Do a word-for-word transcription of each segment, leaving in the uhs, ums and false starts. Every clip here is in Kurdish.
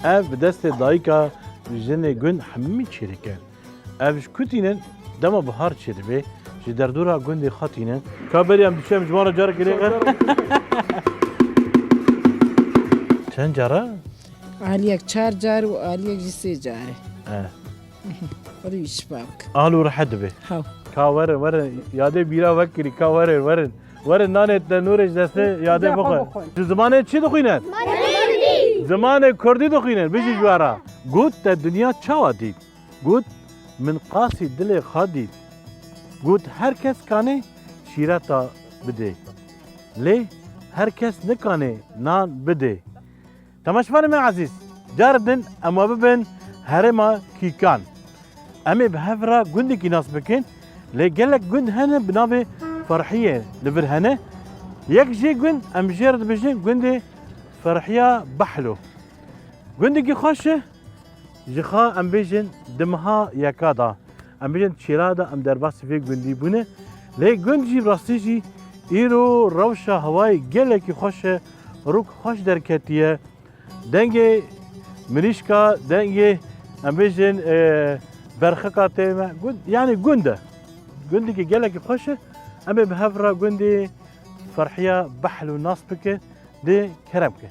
Ev bi destê dayika jinê gund hemî çêdike. Ev ji ku tînin, dema bihar çêdibe, ji derdora gundê xwe tînin. Ka berî em diçin, em ji wan re carekê lê. Çend cara? Aliyek çar car û aliyek jî sê car e. Eh. Xwedî wî şifa bike. Ahal û rehet dibe. Haw. Ka werin, werin, yadê bîra vekirî, ka werin, werin. Werin nanê tenûrê ji destê yadê bixwe. Ji zimanê çi dixwînin? Kurdî. Zimanê Kurdî dixwînin. Bijî ji we re. Got, te dinya çawa dît? Got, min qasî dilê xwe dît. Got, her kes kanê şîreta bidê. Lê her kes nikanê nan bidê. Temaşevanê me ezîz, carê din em ê bibin herêma Kîkan. Em ê bi hev re gundekî nas bikin, lê gelek gund hene bi navê Ferhiyê li vir hene. Yek jê gund em jê re dibêjin gundê Ferhiya Behlo. Gundekî xweş e, ji xwe em bêjin di meha yeka de. Em bêjin çêla de em derbasî vê gundî bûne. Lê gund jî bi rastî jî îro rewşa hewayê gelekî xweş e, rûk xweş derketiye. Dengê mirîşka, dengê, em bêjin, e, berxika tê me. Gund, yanî gund e. Gundekî gelekî xweş e. Em ê bi hev re gundê Ferhiya Behlo nas bikin. Dê kerem ke.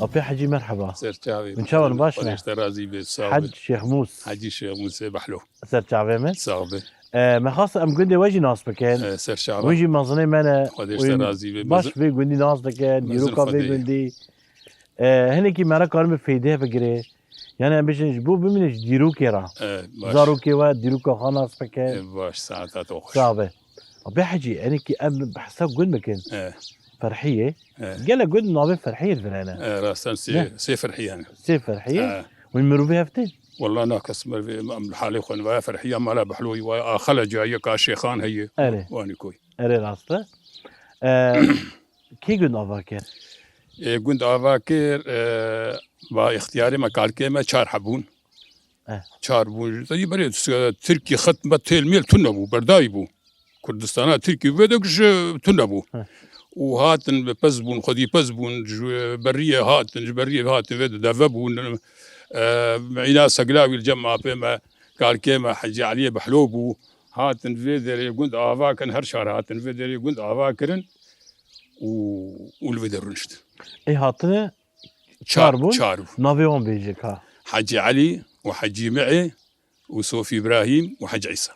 Apê Hecî, merheba. Ser çavê. Min çawan baş ne? Xwedê ji te razî be, sağ be. Hec Şêxmûs. Hecî Şêxmûsê Behlo. Ser çavê min. Sağ be. E, me xwest em gundê we jî nas bikin. E, ser çava. Hûn jî mezinê me ne. Xwedê ji te razî be. Baş vê gundî nas dikin, dîroka vê gundî. E, hinekî me re karin bi fêdê bigire. Yani em bêjin ji bo bimîne ji dîrokê re. E, baş. Zarokê we dîroka xwe nas bikin. E, baş, saeta te xweş. Sağ be. Abi Hecî, hinekî em behsa gund bikin. E. Ferhiyê. He. Gelek gund navê Ferhiyê li vir hene. He, rast e, sê, ne? Sê Ferhiyê hene. Sê Ferhiyê. He. Hûn mirovê hevtin? Walla na kes merivê em li halê xwe ne. Vaya Ferhiya mala Behloyî, vaya Axela cayê ka Şêxan heye. Erê. Wanî koy. Erê rast e. E, kê gund ava kir? E, gund ava kir, e, va îxtiyarê me, kalkê me çar hebûn. Eh. Çar bûn. Tabii berê Tirkî xet me têl mêl tune bû, berdayî bû. Kurdistana Tirkî vê de ji tune bû. Heh. Û hatin bi pez bûn, xwedî pez bûn, ji beriyê hatin, ji beriyê hatin vê de deve bûn. E, Îna Seglawî li cem apê me, kalkê me Hecî Eliyê Behlo bû. Hatin vê derê gund ava kirin, her çar hatin vê derê gund ava kirin û, û li vê de rûniştin. Ê hatine Çar, çar bûn. Çar bûn. Navê wan bêje ka. Hecî Elî û Hecî Mi'ê û Sofî Îbrahîm û Hecî Îsa.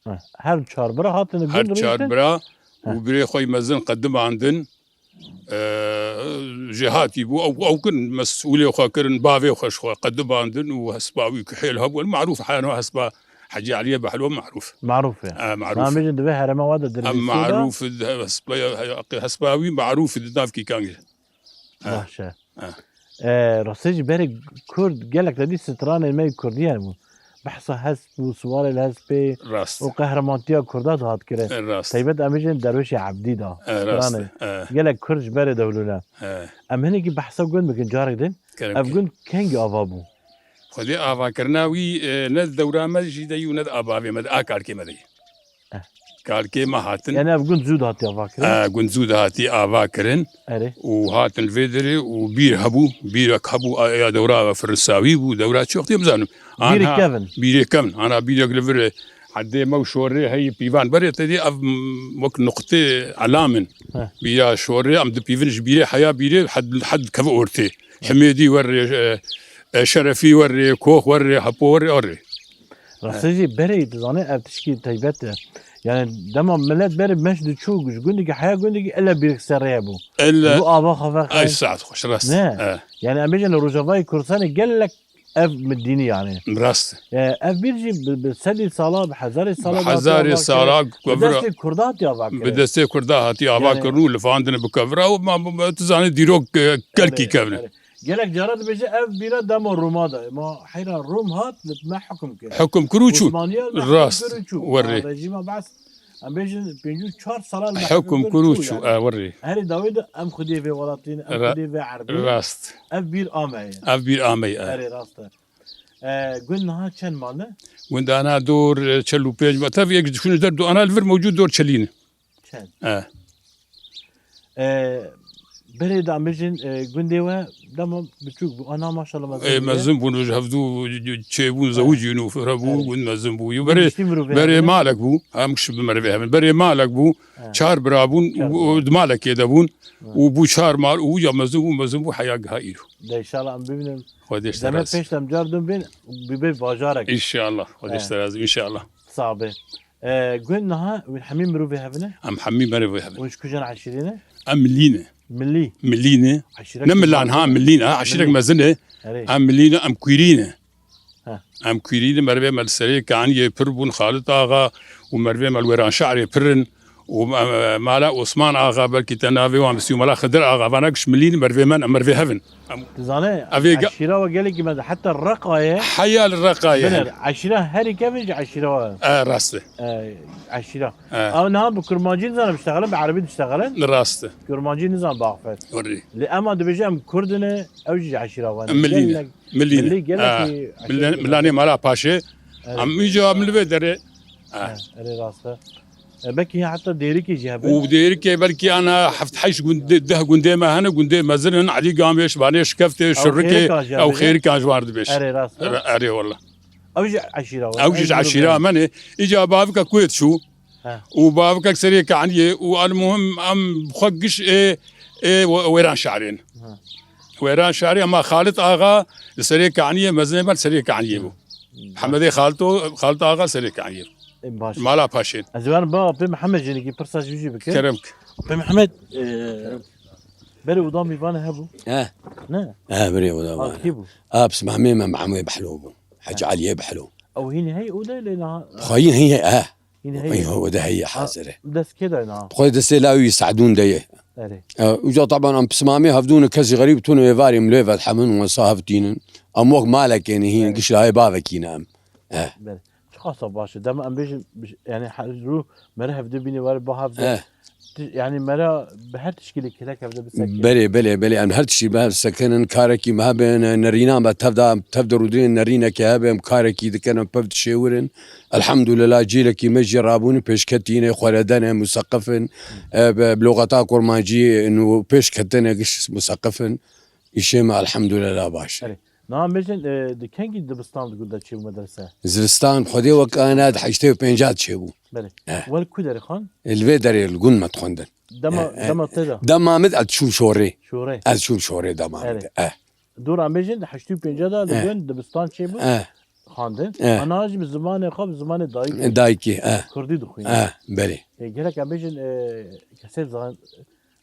Ha, her çar bira hatine gund rûniştin. Her çar bira û birê xwe yî mezin qedimandin. Eee, jêhatî bû. Ew, ew kirin, mesûlê xwe kirin, bavê xwe ji xwe qedimandin û hespa wî ku hêl hebûn. Marûf heno hespa Hecî Eliyê Behlo marûf. Marûf e. E, marûf. Namê jin divê herêma wa de Em dirvîsê de. Marûf, hespa, hespa wî marûf di nav Kîkan. Ha. Baş e. Ha. E, rastî jî berê Kurd gelek te dî stranên me yê Kurdî hene bûn. Behsa hesp û siwarê li hespê û qehremantiya Kurda dihat kirin. E, rast. Taybet em bêjin Derwêşê Ebdî da. E, rast. Stranê. E. Gelek Kurd ji berê dewlûne. E. Em hinekî behsa gund bikin carek din. Kerem. Ev gund kengî ava bû? Xwedê avakirina wî, e, ne di dewra me jî de yî û ne di ava vê me de, a kalkê me de yî. Eh. Kalkê me hatin. Yani ev gund zû de hatiye ava kirin? Eh, gund zû de hatiye ava kirin. Erê. Û hatin vê derê û bîr hebû, bîrek hebû, a, ya dewra Firinsawî bû, dewra çi wextê bizanim. Bîrê kevin. Bîrê kevin. Ana bîrek li vir, e, hedê me û şorê heyî pîvan berê te dî ev, m, wek nuqtê elam in. Heh. Bîra şorê em dipîvin ji bîrê heya bîrê hed, hed keve ortê. Himêdî werê, e, e, Şerefî werê, Kox werê, Hepo werê, orê. Rastî jî berê tu zanî ev tişkî taybet e. Yani dema millet berê meş diçû ji gundekî heya gundekî illa bîrek serrê hebû. Illa. Bu ava xwe vexwe. Ay saet xweş, rast. Ne? E. Yani em bêjin li Rojavayê Kurdistanê gelek ev mi dînî yani. Rast. E, ev bîr jî bi, bi sedî sala, bi hezarê sala Bi hezarê sala, bi destê Kurda hatiye ava kirin. Bi destê Kurda hatiye ava kirin û lifandine bi kevira û ma, ma, tu zanî dîrok, e, kelkî kevin. Gelek cara dibêje ev bîra dema Roma de. Ma heyra Rom hat, li me hukm kir. Hukm kir û çû. Osmaniya li me hukm kir û çû. Rast. Werê. Ma rejîma Be's, em bêjin pêncî û çar sala li me hukm kir û çû. Hukm kir û çû, yani. E, werê. Herî dawî de em xwediyê vê welatî ne, em xwediyê vê erbî ne. Rast. Ev bîr ameye. Ev bîr ameye, e. Erê rast e. E, gund niha çend mal e? Gund ana dor, e, çel û pênc mal. Tabii yek dişûn der du ana li vir mewcûd dor çelî ne. Çend? E. E, berê de em bêjin, e, gundê we dema biçûk bû. Ana maşallah mezin bû. E, mezin bûn, ji hevdû çêbûn, zewicîn û fira bû, gund mezin bû. Berê, berê malek bû. Em giş bi merivê hev in. Berê malek bû. Çar bira bûn û, û di malekê de bûn. Û bû çar mal û ya mezin bû, mezin bû heya giha îro. De inşallah em bibînin. Xwedê ji te razî. Pêş dem car dûn bên, bibê bajarek. İnşallah. Xwedê ji te razî, inşallah. Sax be. E, gund niha wî hemî mirovê hev ne? Em hemî mirovê hev in. Hûn ji kujên eşîrê ne? Em milî ne. Milî? Milî ne. Ne milan ha, milî ne. Ha, eşîrek mezin e. Erê. Em milî ne, em kûrî ne. He. Em kûrî ne, merivê me li Serê Kaniyê pir bûn, Xalit Axa û merivê me li Wêranşarê pir in. Û, e, mala Osman Axa, belkî te navê wan bistî, û mala Xidir Axa, vana giş milî ne, merivê me ne, merivê hev in. Em, tu zanî, ev ê ge- eşîra we gelekî mezin, heta Reqayê. Heya li Reqayê. Bine, eşîra herî kevin ji eşîra we. E, rast e. E, eşîra. E. Ew niha bi kurmancî nizanin biştexilin, bi erebî diştexilin. Rast e. Kurmancî nizan baxfet. Orî. Lê ema dibêje em Kurd in, ew jî ji eşîra we ne. Milî ne. Gelek, milî ne. Milî gelekî eşîra. Milanê mala paşê. Evet. Em îca em li vê derê. Ha, erê rast e. E, belkî heta Dêrikê jî hebe. Û Dêrikê belkî ana heft heşt gund-, deh gundê me hene, gundê mezin in, Elî Gamêş, Banê Şikeftê, Şirikê, ew xêrikan ji wan dibêj. Erê rast e. Erê, erê wela. Ew jî eşîra we. Ew jî eşîra me ne. Îca bavika ku yê diçû. He. Û bavika Serê Kaniyê û elmuhim em xwe giş ê, ê Wêranşarê ne. He. Wêranşarê, ema Xalit Axa li Serê Kaniyê, mezinê me li Serê Kaniyê bû. Hemedê Xalto-, Xalit Axa Serê Kaniyê. E, baş. Mala paşên. Ez ê werim ba Pê Mihemed jinekî pirsa ji wî jî bikim. Kerem k. Pê Mihemed, e, berê oda mîvanê hebû? He. Ne? He, berê oda mîvanê. A, kî bû? A, pismamê me Mehemê Behlo bû. Hecî Eliyê Behlo. Ew hîn hey oda lê niha? Xweyîn hey, he. Hîn heye. Heye, o de heye, hazir e. Dest kê de na? Xwe destê lawî Sadûn de ye. Erê. E, uca taban em pismamê hevdûn kesî xerîb tûn êvarê milê vedhemin û wesa hevdînin. Em wek malekê ne hîn giş layê bavekî ne em. E. Belê. Çiqasa baş e. Dema em bêjin, biş-, yani her rû mere hevdê bînê were ba hevdê. E. Ti-, yani mere bi her tişkî lê kêlek hevdê bisekê. Belê, belê, belê. Em her tişkî bi hev sekinin, karekî me hebe, ne-, nerîna me tev da, tev de rûdinê nerînekê hebe, em karekî dikin, em pev dişêwirin. Elhamdulillah, cîlekî me jî rabûn, pêşketîne, xweredene, museqif in, e, bi, bi lugeta kurmancî in û pêşketine giş museqif in. Îşê me elhamdulillah baş e. Erê. Niha em bêjin, e, di kengî dibistan di gund de çêbû medrese? Zivistan, Xwedê wek ana di heştê û pênca de çêbû. Belê. Eh. Wer ku derê xan? Li vê derê li gund me dixwendin. Dema, eh, eh, dema te de? Dema min ez çûm şorê. Şorê. Ez çûm şorê dema min de. Erê. Eh. Dora em bêjin di heştê û pênca de li gund dibistan çêbû. Eh. Xandin. Eh. Ana jî bi zimanê xwe, bi zimanê dayikê. Dayikê, eh. Kurdî dixwîne. Eh, belê. E, gerek em bêjin, e, kesê zan-,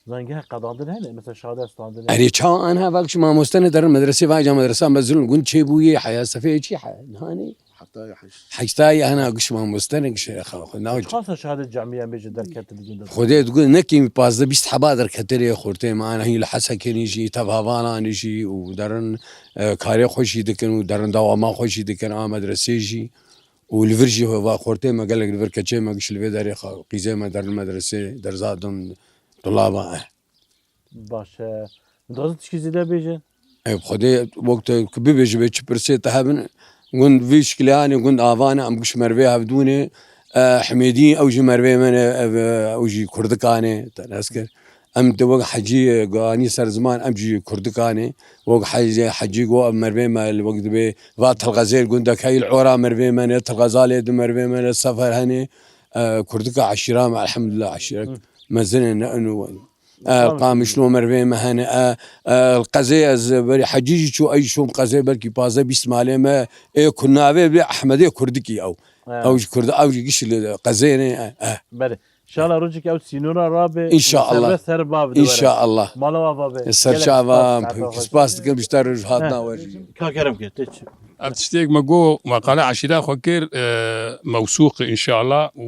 Zanîngehek qedandin hene, mesela şade standin hene. Erê, çawa anha vak ji mamoste ne derin medresê, vaca medresa mezin gund çêbûyê, heya sefê çi he-, hanê? Heftayê heşt. Heştayê hena giş mamoste ne giş xwe, xwe, na. Çiqasa şade camî em bêje derkete digin de? Xwedê digun ne kêmî pazdeh bîst heba derkete rê xortê me, ana hîn li Hesekenî jî, tev hevalanî jî û derin, e, karê xwe jî dikin û derin dewama xwe jî dikin a medresê jî. Û li vir jî va xortê me gelek li vir keçê me giş li vê derê xwe, qîzê me derin medresê, derza din, tulaba, eh. Baş e. Min dixwazin tişkî zêde bêje. Ev Xwedê wek te ku bibêje bê çi pirsê te hebin, gund vî şikilê anê, gund avane, em giş mervê hevdûnê, E, Hemêdî, ew jî mervê me ne, ev, e, ew jî kurdikan e, te nas kir. Em de wek Hecî, e, ganî ser ziman, em jî kurdikan e. Wek Hecî, Hecî go, ev mervê me, li wek dibê, va Tilxezê li gundek heyî, li Ora mervê me ne, Tilxeza lê di mervê me ne, Sefer hene. E, kurdika eşîra me, elhamdulillah, eşîret Hı. mezin e, ne, inu, e, Tamam. Qamişlo mervê me hene, e, e, qezê ez berî Hecî jî çû, ey şûm qezê belkî pazdeh bîst malê me, ê ku navê bê Ehmedê Kurdikî ew. Ha. Ew jî Kurd, ew jî gişt li qezê ne, e, e. Belê. Şala rojek ew sînora rabe, İnşallah. Serre ser bav de were. İnşallah. Mala wa babe. Serçava, Gelek spas, spas dikim ji te re ji hatina we jî. Ka kerem ke, te çi? Ev tiştek me got, me qala eşîra xwe kir, e, mewsûq inşallah û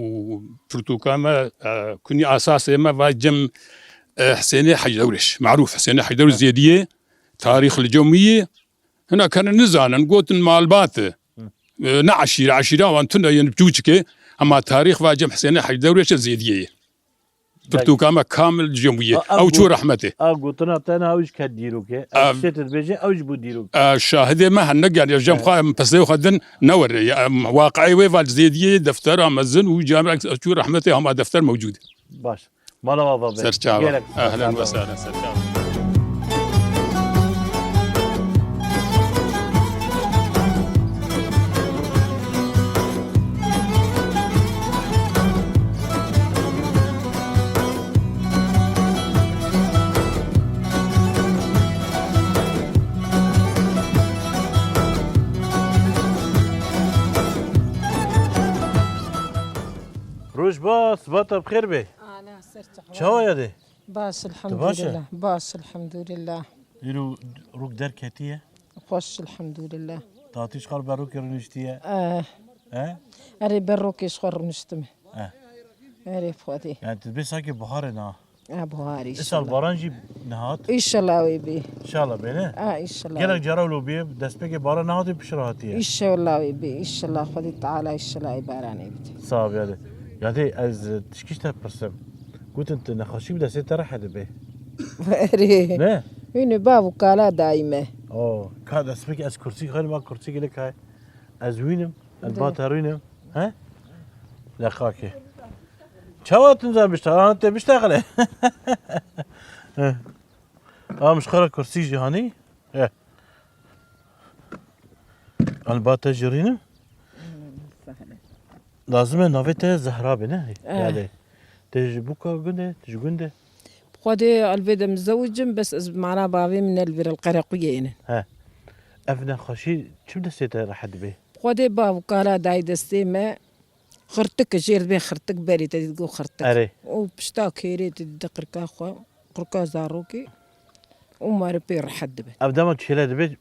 pirtûka me, e, kunî asasê me va cem, e, Hesênê Hecdewrêş. Marûf Hesênê Hecdewrêş Zêdiyê, tarîx li cem wî yê. Hina kene nizanin, gotin malbat e. Hı. E, ne eşîre, eşîra wan tune yên çûçikê, ema tarîx va cem Hesênê Hecdewrêş Zêdiyê yê. Belê. Pirtûka me kamil cem wî yê. A, a, Ew çû got-, rehmetê. A gotina te ne ew ji ke dîrok e. Ev A, tiştê tu dibêjî, ew ji bo dîrok. A, şahidê me hene gel, ya cem He. xwe, em pesê xwe din ne were. Ya, em, waqiê wê va Zêdiyê deftera mezin û cem ew çû rehmetê hema defter mewcûd. Baş. Mala wa babe. Serçava. Gelek Ehlen ve sehlen, serçava. Roj baş, siba te bi xêr be. Ana, ser çava. Çawa ye de? Baş, Tu baş e? elhamdulillah. Baş, elhamdulillah. Îro rok derketiye? Xweş, elhamdulillah. Tatî ji xwe li ber rokê rûniştiye? Eh. He? Erê, ber rokê ji xwe rûniştime. Eh. Erê, Xwedê. Yani tu dibê sanki buharê na. Ha, buharî, Îsal inşallah. Baran jî nehat? Înşallah wê bê. Înşallah bê, ne? Ha, înşallah. Gelek cara wilo bê, destpêkê baran nehatê, piştre hatiye. Înşallah wê bê. Înşallah Xwedê Teala înşallah ê baranê bide. Sax ol, yadê. Yadê, ez, e, tişkî ji te pirsim. Gotin tu nexweşî bi destê te re hedibê. Erê. Ne? Wînî bav û kala dayî me. O, ka destpêkê ez kursî xelim, a kursî gelek hay. Ez wînim, ez De. ba te rûnim. He? Leqakê. Çawa tu nizan bişta? An te bişta xele. He. Am ji xwe re kursî jî hanî. He. An ba te jî rînim. Lazim e navê te Zehra be, ne? Eh. Yani, te ji bûka gund e, tu ji gund e? Xwedê elvê de mizewicim, bes ez mala bavê min el vir el Qerequyê inin. He. Ev nexweşî çi bi destê te rehet dibe? Xwedê bav û kala dayî destê me, xirtik, jêr dibe xirtik, berê te digo xirtik. Erê. Û pişta kêrê te dide qirka xwe, qirka zarokê û mare pê rehet dibe. Ev dema çêle dibe,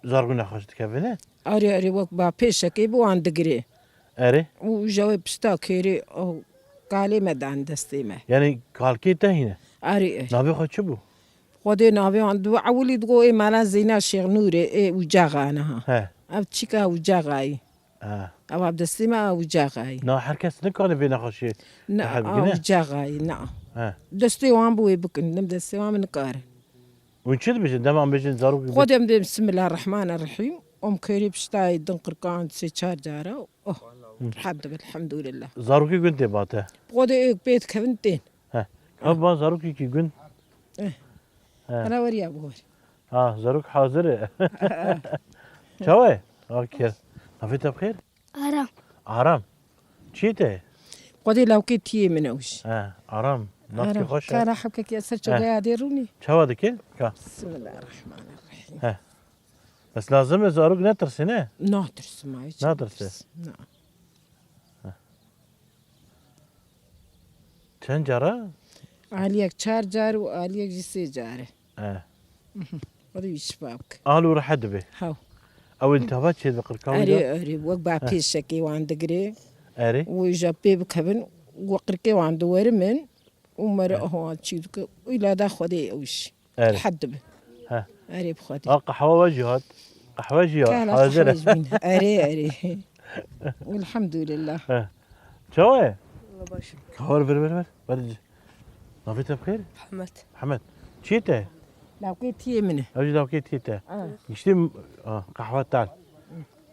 zarok nexweş dikevine? Erê, erê, wek ba pêşekê bi wan digirê. Erê. Û ji wê pişta kêrê, o, kalê me dan destê me. Yani kalkê te hîne? Erê, erê. Navê xwe çi bû? Xwedê navê wan, du ewilî digo ê mala Zeyna Şêxnûrê, ê ucaxa niha. He. Ev çîka ucaxayî. He. Ew ev destê me, ew ucaxayî. Na, her kes nikare vê nexweşiyê Ne, rehet ew bikine? ucaxayî, ne. He. Destê wan bi wê bikin, dem destê wan bi nikarin. Hûn çi dibêjin? Dema em bêjin zarokek Xwedê em dê Bismillahirrahmanirrahîm. Em kêrê piştayê din qirkan sê çar cara. Oh, Hı. rehet dibe, elhamdulillah. Zarokê gund tê ba te? Xwedê êk pê dikevin tên. He. Ev ba zarokekî gund. Eh. He. Hela weriya bor. Ha, zarok hazir e. Çawa ye? Ha, kêr. Navê te bi xêr? Aram. Aram. Çiyê te? Xwedê lawkê tiyê min ew jî. He, Aram. Navkê Aram. xweş e. Kara hewkekî ser He. çogaya dê rûnî. Çawa dike? Ka. Bismillahirrahmanirrahîm. He. Bes lazim e zarok netirsê, ne? Natirsim, ay, hiç Natirse. natirsim. Na. Çend cara? Aliyek çar car û aliyek jî sê car e. E. Mhm. Were wî şifa bike. Al û rehet dibe. Haw. Ew ê tava çê dibe qirka wî Erê, de? erê, wek ba Heh. pêşekê wan digirê. Erê. Wî ja pê bikevin, we qirkê wan diwerimin. Û mere He. aho wan çî dike. Wî lada Xwedê ew jî. Erê. Rehet dibe. He. Erê bi Xwedê. A qehwa we jî hat. Qehwe jî ya, Kala hazir e. qehwe jî bîne. Erê, erê. Elhamdulillah. He. Çawa ye? Walla baş im. Ka wer, vir, vir, vir. Wer ci. Navê te bi xêr? Hemed. Hemed. Çiyê te? Lawkê tiyê min e. Ew jî lawkê tiyê te. Ha. Giştî m-, ha, qehwe tal.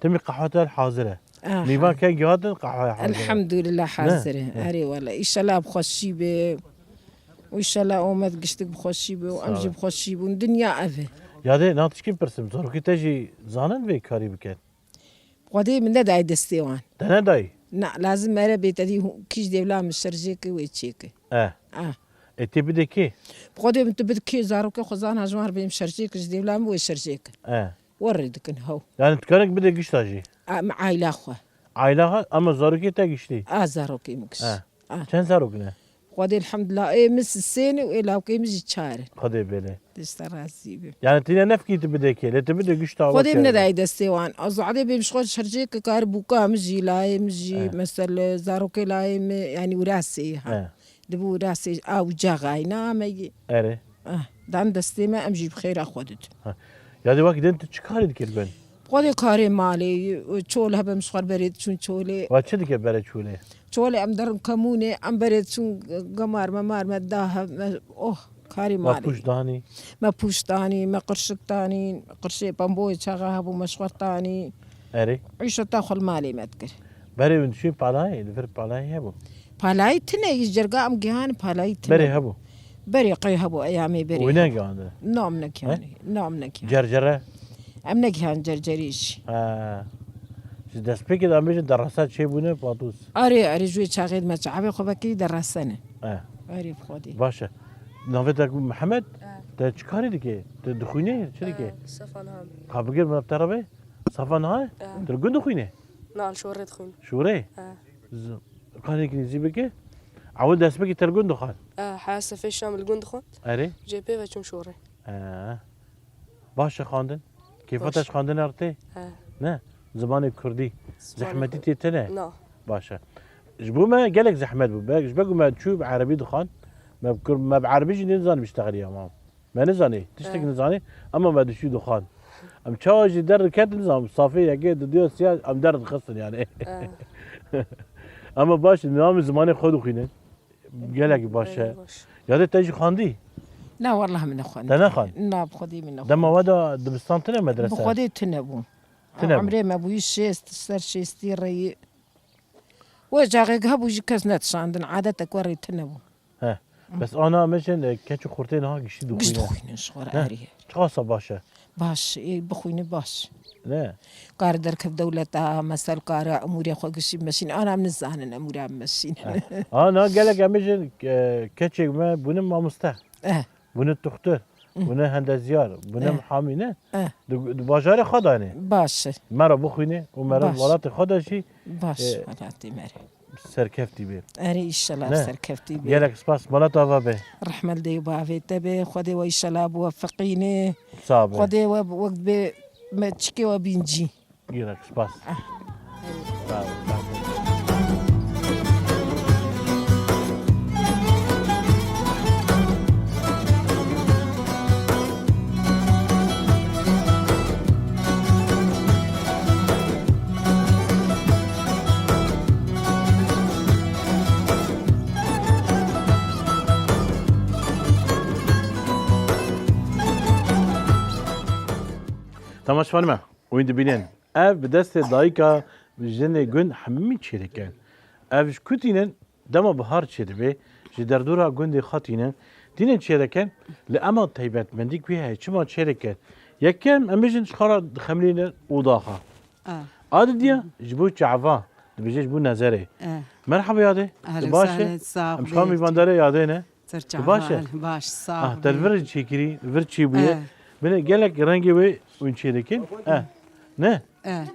Timî qehwe tal hazir e. Aha. Mîvan kengî hatin qehweyê hazir e. Elhamdulillah hazir e. Ne? He. Erê wele. Înşallah bi xweşî be. Û înşallah Omed giştik bi xweşî be û em jî bi xweşî bûn. Dinya ev e. Yadê, na tişkî pirsim, zarokê te jî zanin vê karî bikin? Xwedê min nedayê destê wan. Te nedayî? Na, lazim mere bê te dî hû-, kîj dêvla min şerjê ke wê çêke. E. Ah. Ê tê bidê kê? Xwedê min tu bid kê zarokê xwe zana ji wan re bêm şerjê ke ji dêvla min wê şerjê ke. E. Werê dikin hew. Yani tu kanek bidê gişta jî? A, min aila xwe. Aila xwe, ama zarokê te giştî? A, zarokê min giş. E. A. Çend zarok ne? Xwedê elhamdulillah, ê min sisê ne û ê lawkê min jî çar in. Xwedê bêle. Dişte razî be. Yani tîne nefkî tu bidê kê, lê tu bidê gişta xwe. Xwedê min nedayê destê wan. Ez adê bêm ji xwe şerjê ke kar bûka min jî, layê min jî, e, mesele zarokê layê min, yani wirasê ha. E. Dibi wirasê a û caxayî name yê. Erê. Ah, dan destê me em jî bi xêra xwe didin. Ha. Ya de wek din tu çi karî dikir ben? Xwedê karê malê, çol hebe min ji xwe berê diçûn çolê. Wa çi dike berê çolê? Çolê em derin kemûnê, em berê diçûn gemar me mar me da he, me, oh, karê malê. Wa pûş danî? Me pûş danî, me qirşik danî, qirşê pemboyê çaxa hebû me ji xwe danî. Erê. Îşo ta xwe li malê me dikir. Berê hûn diçûn palayê, li vir palayê hebû? Palayê tune yî cerga em gihan palayê tune. Berê hebû? Berê qey hebû eyamê berê. Wî negihandin? Nam negihanî, nam negihanî. Cercere? Em negihan cercerê jî. Ha. Ji destpêkê de em bêjin derasa çêbûne patûs. Arê, arê ji wê çaxê de me çavê xwe vekirî derasa ne. E. Arê bi Xwedê. Baş e. Navê te ku Mihemed? E. Te çi karî dike? Te dixwîne? Çi dike? E, sefa niha. Ka bigir min te re be? Safa niha? E. Tu li gund dixwîne? Na, li şorê dixwîne. Şorê? E. Z-, karê kî zî bike? Ewil dest bike te li gund dixwand? E, heya sefê şam li gund dixwand. Erê? Jê pê ve çûm şorê. E. Baş e xwandin? Kêfa te ji xwandinê re tê? He. Ne? Zimanê kurdî. Zimanê kurdî. Zehmetî tê tine? Na. Baş e. Ji bo me gelek zehmet bû. Be-, ji ber ku me çû bi erebî dixwand. Me bi kur-, me bi erebî jî nizanî biştexilî ama. Me nizanî. Tiştek nizanî. Ama me dişû dixwand. Em çawa jî der diketin nizam. Safê yekê, diduya siya em der dixistin yani. Ama baş e. Nizamî zimanê xwe dixwînin. Gelekî baş e. Gelekî baş. Yadê te jî xwendî? Na, wallah min nexwend. Te nexwend? Na, bi Xwedê min nexwend. Dema we de dibistan tune medrese? Bi Xwedê tune bû. Tune bû. Emrê me bûyî şêst, ser şêstî reyî. Wê caxê hebû jî kes nedişandin, adetek we rê tune bû. He. Bes ana me jin, e, keç û xurtê niha giştî dixwîne. Giş dixwîne ji xwe re erê. Çiqasa baş e? Baş, ê bixwîne baş. Ne? Kar derkev dewleta, mesel kare, emûrê xwe gişî meşîn. Ana em nizanin emûra em meşîn. Ha. Ana gelek em bêjin, e, keçek me bûne mamoste. Eh. Bûne tuxtur. Bûne hendezyar. Bûne muhamî ne? Eh. Di, di bajarê xwe de ne. Baş. Me re bixwîne û me re welatê xwe de jî, baş, e, welatê me re. Serkeftî bê. Erê, înşallah serkeftî bê. Gelek spas, mala te ava be. Rehmet dê û bavê te be. Xwedê we înşallah biwefeqîne. Sağ be. Xwedê we wek bê me çikê we bîncî. Gelek spas. Ah. Sağ ol, sağ ol. Temaşevanê me, hûn dibînin. Ev bi destê dayika jinê gund hemî çêdikin. Ev ji ku tînin? Dema bihar çêdibe, ji derdora gundê xwe tînin, tînin çêdikin, li ema taybetmendî ku heye, çima çêdikin? Yekem, em bêjin ji xwe re dixemilînin oda xwe. A. A didiya, ji bo çava, dibêje ji bo nezerê. E. Merhaba yadê, tu baş e? Em ji xwe mîvandarê yadê ne. Tu baş e? Baş, sax. Ah, te li vir çêkirî, vir çêbûye. E. Bine gelek rengê wê hûn çêdikin. E. Ne? E.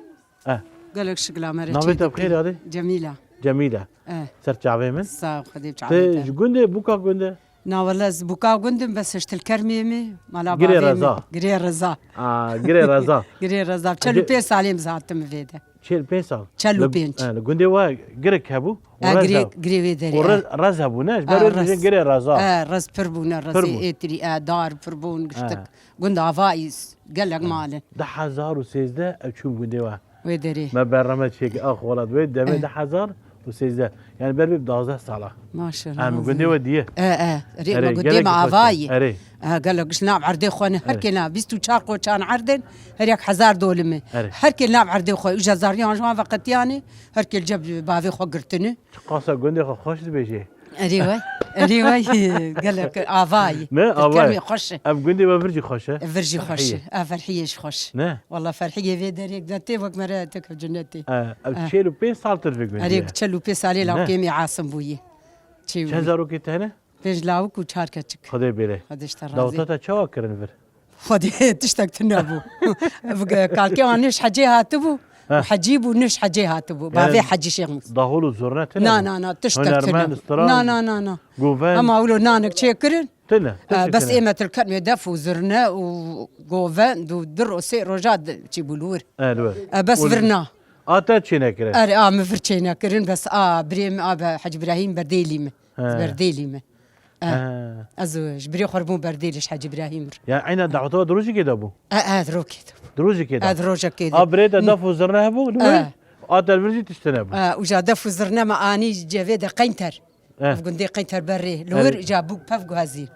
Eh. Gelek şikila me re çêdikî. Navê te bi xêr yadê? Cemîla. Cemîla. Eh. Ser çavê min. Sağ ol, Xwedê bi çavê te. Te ji gundê, bûka gundê? Na wele ez bûka gundim, bes ez ji Tilkermê me, mala bavê min. Girê Reza. Girê Reza. Aa, Girê Reza. Girê Reza. Çel û pênc salê min zatim vê de. Çel pênc sal? Çel û pênc. Li, eh, li gundê we girik hebû? Eh, girê, girê vê derê, û re-, eh, rez hebû, ne? Ji ber wê dibêjin Girê Reza. Eh, rez pir bûne, rezê êtirî, eh, dar pir bûn, giştik. Gund avayî gelek mal in. Du hezar û sêzdeh ew çûm gundê we. Wê derê. Me berheme çêkir. Ax welat wê demê du hezar û sêzdeh. Yani ber bê bi duwazdeh sala. Maşallah. Em gundê we diye. E, e. Erê, Erê, me gundê gelek me xweş e. Avayî. Erê. E, gelek giş nav erdê xwe ne. Her Erê. Kê nav bîst û çar qoçan erdin. Her yek hezar dolimi. Erê. Her kê nav erdê xwe. Uca zariyan ji wan veqetiyane. Her kê li ceb bavê xwe girtini. Çiqasa gundê xwe xweş dibêje. Erê way. Erê way. Gelek avayî. Ne, avayî. Kermê xweş e. Ev gundê we vir jî xweş e. Vir jî xweş e. Ferhiyê. A, Ferhiyê jî xweş. Ne? Walla Ferhiyê vê derê cenetê wek mere teke cenetê. E, ev çel û pênc saltir vê gundê ye. Erê, çel û pênc salê Ne? Lawkê me Asim bûye. Çi Çend zarokê te hene? Pênc lawik û çar keçik. Xwedê bêre. Xwedê ji te razî. Daweta te çawa kirin vir? Xwedê tiştek tune bû. Ev ge-, kalkê wan niş hecê hatibû. Heh. Û hecî bû niş hecê hatibû. Yani Bavê hecî Şêx Mûs. Dahol û zurne tune Na, bû? Na, na, tiştek tune Hunermend, bû. Stran, Na, na, na, na. Goven. Hema wilo nanek çêkirin. Tune. E, bes ê me til ketmê def û zurne û govend û du ro-, sê roja de-, çî bû li wir. E, li wir. E, bes vir na. A te çê nekire? Erê, a min vir çê nekirin, bes a birê min a be Hecî Birahîm Berdêlî min. He. Berdêlî me. Eh. He. Ez ji birê xwe re bûm Berdêlî ji Hecî Birahîm re. Ya eyna daweta we di rojekê de bû? Eh, eh, di rokê de bû. Di rojekê de? Eh, di rojekê de. A birê de def û zirne hebû li wir? Eh. A te li vir jî tişt nebû? Eh, uca def û zirne me anî cevê de Qeynter. Eh. Ev gundê Qeynter berê. Li wir uca bûk pev guhezîn.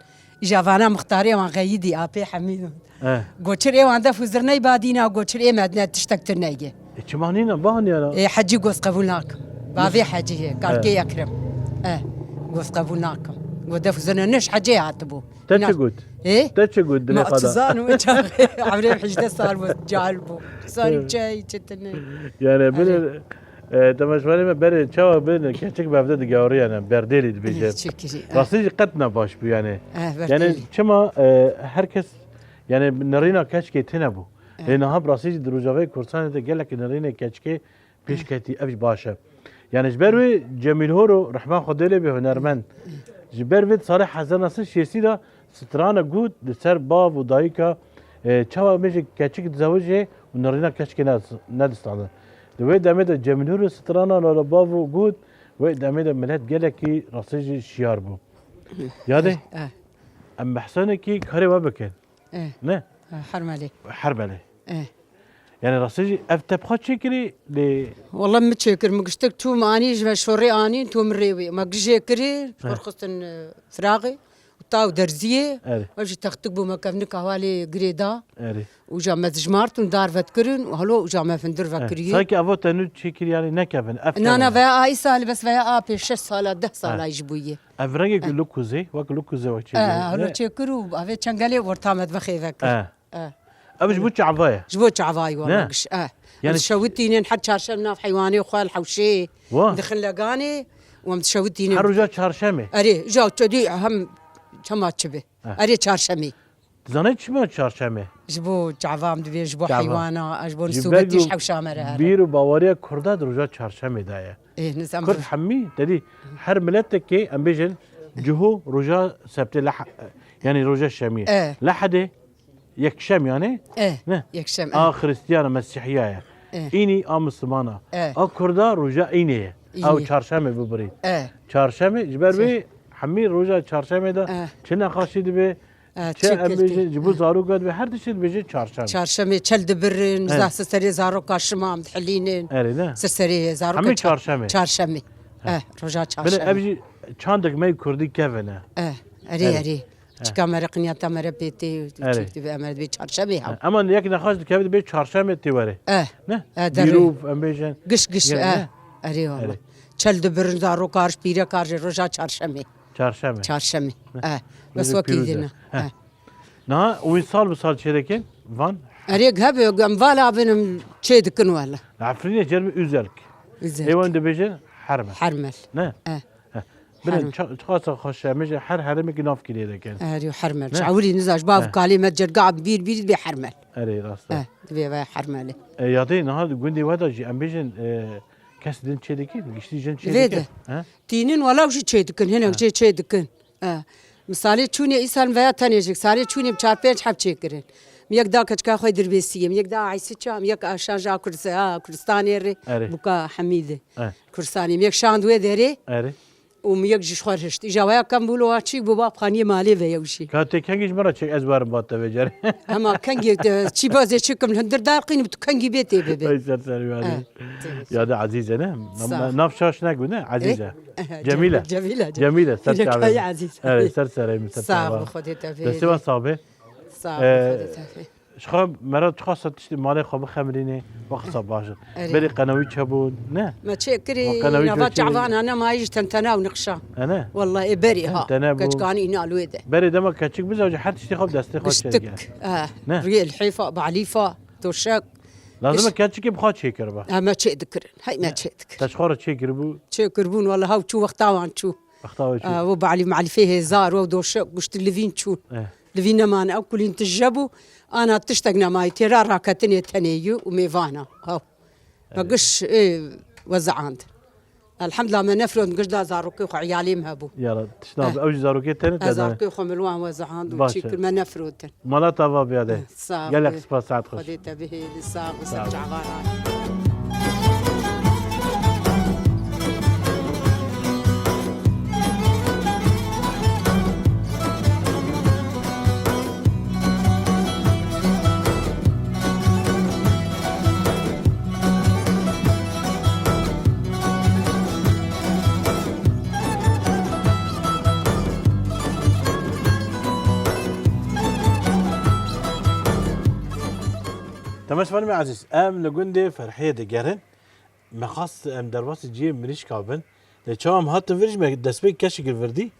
Îja vana mixtarê wan xeyidî, apê Hemîd. Eh. Goçir ê wan def û zirney badîna, goçir ê me ne tiştek tir neyê. E, çima nîne? Bahanî ya. E, Hecî goz qebûl nakim. Bavê Hecî ye, kalkê Ekrem. E, goz qebûl nakim. Go def û zirne niş Hecê hatibû. Te çi got? E? Te çi got dilê xwe de? Ma çi zanim, çaxê, emrê hejdeh sal bû, cahil bû. Zanim çi heye, çi tune. Yani, Erê. Bile, e, temaşevanê me berê çawa bin, keçik bi hevde digewariyane, Berdêlî dibêje. Çi kirî, e. Rastî jî qet ne baş bû, yani. E, Yani, Berdêlî. Çima, e, her kes Yani nirîna keçikê tune bû. Evet. Lê niha bi rastî jî di Rojavayê Kurdistanê de gelek nirînê keçikê pêş ketî, ev jî baş e. Yani ji ber wê Cemîl Horo, rehma Xwedê lê bê, hunermend, ji ber vê di salê hezar neh sed şêstî de stranek got li ser bav û dayika, e, çawa bêje keçik dizewicê û nirîna keçikê nedis-, nedistandin. Di wê demê de Cemîl Horo strana li bav û got, wê demê de milet gelekî rastî jî şiyar bû. Yadê? Eh. Em behsenekî karê we bikin. Eh. Ne? Eh, Hermelê. Hermelê. Eh. Yani rastî jî ev te bi xwe çêkirî lê Walla min çêkir, min giştek çûm anî, ji me şorê anîn, to min rê wê. Me gijê kirî, ji xwe Eh. xistin, e, firaxê. Û taw derziyê. Erê. Ev jî textik bû, me kevnik hevalê girê da. Erê. Û ja me dijmart û dar vetkirin û helo û ja me findir Eh. vekiriye. Sanki evo te nû çêkir yani nekevin. Ev Na, na, kevin. Veya a îsal, bes veya a pê şeş sala, deh sala Eh. jî bûye. Ev rengê Eh. Lukuzê, wek Lukuzê wek çêkir. Eh, helo Ne? çêkir û avê çengelê orta me divexê vekir. Eh. Eh. Ev ji bo çava ye? Ji bo çavayî Ne? wala giş. Eh. Yani Em şewitînin her çarşem nav heywanê xwe li hewşê. Wa? Dixin leganê û em dişewitînin. Her roja çarşemê? Erê, ja çedî hem çema çi be. Eh. Erê çarşemê. Dizanî çima çarşemê? Ji bo çava em dibê, ji bo Çava. heywana, ji bo Ji nistûbetî ber ji hewşa me re here. Bîr û baweriya Kurda di roja çarşemê de ye. Ê, nizam Kurd bi- hemî, te dî her miletekê em bêjin ciho roja sebtê leh-, yani roja şemiyê. E. Lehedê yekşem yani? E, Ne? yekşem, e. A Xristiyan, Mesîhiya ye. E. Înî a Mislimana. E. A Kurda roja Înê ye. Înê. Ew çarşemê bibirî. E. Çarşemê, ji ber Çi? Wê hemî roja çarşemê de E. çi nexaşî dibe, E, çi çi em kültür. bêjin, ji bo E. zaroka dibe, her tiştê dibêje çarşemê. Çarşemê çel dibirin, E. za-, serê zaroka şima em dihilînin. Erê ne? Ser serê zaroka Hemî ça-, çarşemê. çarşemê. E. E, roja Bile çarşemê. ev jî çandek me kurdî kevin e. E, erê, Erê. erê. Çika me re qinyata me re pê tê, Erê. çik dibe em re dibê çarşemê haw. Ama yek nexaş dikeve dibê çarşemê tê were. Eh. Ne? Eh, derê. Dîrov, em bêjin. Giş, giş, Gel, eh. ne? Erê wala. Erê. Çel dibirin zarokar, pîrekar ji roja çarşemê. Çarşemê. Çarşemê. Ne? Eh. Bes Rojê wekî pîroz e. dîne. Heh. Eh. Niha wî sal bi sal çêdekin van? Erê, hebe, em vala bin, em çê dikin wala. Li Efrînê ceribî Üzelk. Üzelk. Ê wan dibêjin Hermel. Hermel. Ne? Eh. Heh. Bilin, Herm. ça-, çiqasa xweş e, em bêjin her herêmekî navkî lê dikin. Erê, Hermel. Ne? Çawirî niza ji bav He. kalê me cerga bîr bîr bê Hermel. Erê, rast e. Eh, divê ve Hermelê. E, yadê niha di gundê we de jî em bêjin, e, kes din çê dikin, giştî jin çê Vê dikin. de. He? Tînin walaw jî çê dikin, hinek He. jê çê dikin. Eh. Misalê çûnê îsal veya tenê jik, salê çûnê bi çar pênc heb çê kirin. Mi yek da keçika xwe Dirbêsiyê, mi yek da Aysîça, mi yek a şan ji a Kurdis-, a Kurdistanê re, Erê. buka Hemîdê. Eh. Kurdistanê, mi yek şand wê derê. Erê. û min yek jî ji xwe hişt. Îja waya kem bû, lo çîk bû, bab xaniyê malê ve yew jî. Ka tê kengî ji min re çek, ez werim ba te vê carê. Hema kengî te çî bazê çi kim li hundir darqîn û tu kengî bê tê bibê. Ay ser serê we. Eh, Azîz. Tebrik. Ya de Azîze ne? Sağ ol. Nav şaş ne gune? Azîze. Eh, eh, Cemîle. Cemîle, Cemîle. Cemîle, ser çavê. Kay Azîz. Evet, ser serê min, ser çavê. Sağ ol, Xwedê te bihêle. Destê we sax be. Sağ ol, Ee, Xwedê te bihêle. Ji xwe mera çiqas tiştê malê xwe bixemilînê, wexta baş e. Erê. Berê qenewî çebûn, ne? Me çê kirî, Wa qenewî nava çê çavan hene, mayî ji tentena û nixşa. Hene? Wallahî berê ha. Tentene bû. Keçkanî îna li wê de. Berê dema keçik bize, her tiştê xwe bi destê xwe çêdike. Giştik. Eh, Ne? Riyê lihêfa, balîfa, doşek. Lazim e Giş- keçikê bi xwe çêkiriba. Eh, me çê dikirin. Hey me çê dikirin. Te ji xwe re çêkiribû? Çêkiribûn, wallahî haw çû wexta wan çû. Wexta we çû. Eh, wo balî malîfê hêzar, wo doşek, guştir livîn çû. Eh. Li vî nemane, ew kulîn tije bû, ana tiştek nemayî, têra raketinê tenê yû û mêvana. Haw. Me Evet. giş, ê, weziand. Elhamdulillah me nefirot, giş da zarokê xwe, iyalê min hebû. Yara, tişt nabe. Eh. Ew jî zarokê tenê Ez te dane. zarokê xwe min li wan weziand û Baş çî e. kir, me nefirot. Mala te va biyade. Eh, sağ ol. Gelek spas saet xweş. Xwedê te bihêlî, sağ ol, Sağ ser ol. çavan. Temaşevanê me ezîz, em li gundê Ferhiyê digerin. Me xwest em derbasî cihê mirîşka bin. Lê çawa em hatin vir jî me destpêk keşik li vir dî.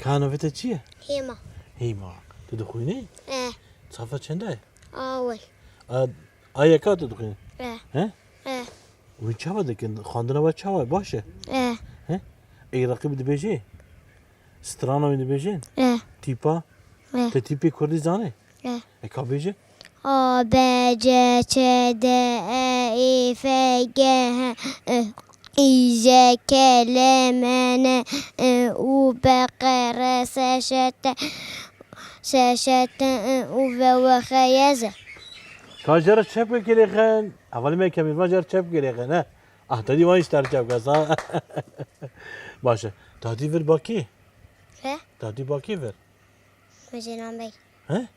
Ka navê te çi ye? Hêma. Hêma. Tu dixwînî? Eh. Safa çend e? Awel. A, a yeka tu dixwînî? Eh. He? Eh. Wî çawa dikin? Xwendina we çawa ye? Baş e? Eh. He? Ê reqîb dibêjê? Strana wî dibêjin? Eh. Tîpa? Eh. Te tîpê kurdî zanê? Eh. E ka bêje? A, B, C, Ç, D, E, Ê, F, G, H, I, J, K, L, M, N, I, U, P, Q, R, S, Ş, T, Ş, Ş, T, I, U, V, W, X, Y, Z. Ka jere çep kirêxin. Hevalê me kemîrvan jere çep kirêxin, he? Ah, te dî wan îşter çep kir, sa. Baş e. Tatî vir bakî? He? Tatî bakî vir? Mejê nan bey. He?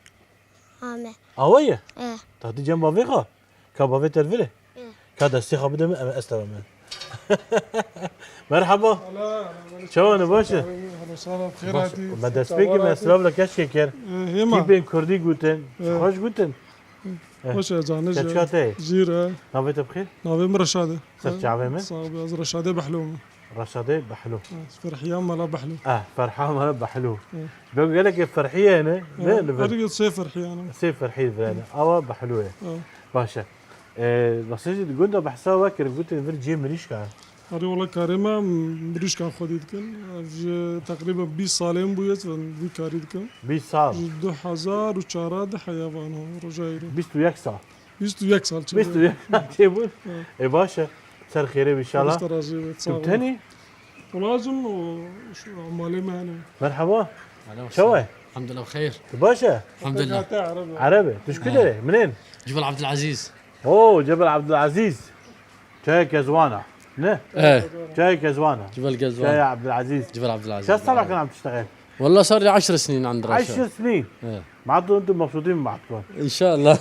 Ame. Awa ye? Eh. Tatî cem bavê xwe? Ka bavê te vir e? Eh. Ka destê xwe bide min, em ez te me. Merhaba. Alo, alo, Çawa ne, baş e? Alo, salam, xêr Baş. hatî. Me destpêkê me silav le keşkê kir. Eh, hêma. Tîpên kurdî gotin. Eh. Xweş gotin. Eh. Xweş e, canê Te çi hate? Jîr e. Navê te bi xêr? Navê min Reşad e. Ser çavê min. Sağ ol, ez Reşadê Behlo me. Reşadê Behlo. Ha, Ferhiya Mala Behlo. Ah, Ferha Mala Behlo. Ha. Be gelekê Ferhiye ne? Ha, Ne li vir? Erê sê Ferhiya ne? Sê Ferhiye vir ne. Awa Behlo ye. Ha. Baş e. Ee, nasıl jî gunda behsa we kir, gotin vir cihê mirîşka. Erê wala karê me mirîşka xwedî dikin. Ev ji teqrîben bîst salên bûye ez vî karî dikim. Bîst sal. Ji du hezar û çar de heya vano roja îro. Bîst û yek sal. Bîst û yek sal çêbû. Bîst û yek sal çêbû. Evet. E, baş e. Ser xêrê be inşallah. Xwedê razî be. Sağ ol. Tu tenî? Wala jim û şu malê me hene. Merhaba. Alo, Çawa ye? Elhamdulillah, xeyr. Tu baş e? Elhamdulillah. Erebe. Erebe. Tu ji ku derê? Minên? Cebel Abdulaziz. Oo, Cebel Abdulaziz. Çaya Kezwana. Ne? Eh. Çaya Kezwana. Cebel Kezwana. Çaya Abdulaziz. Cebel Abdulaziz. Çend sala kan am tiştexel? والله صار لي عشر سنين عند رشا. عشر سنين؟ ايه. معناته انتم مبسوطين من بعضكم. ان شاء الله.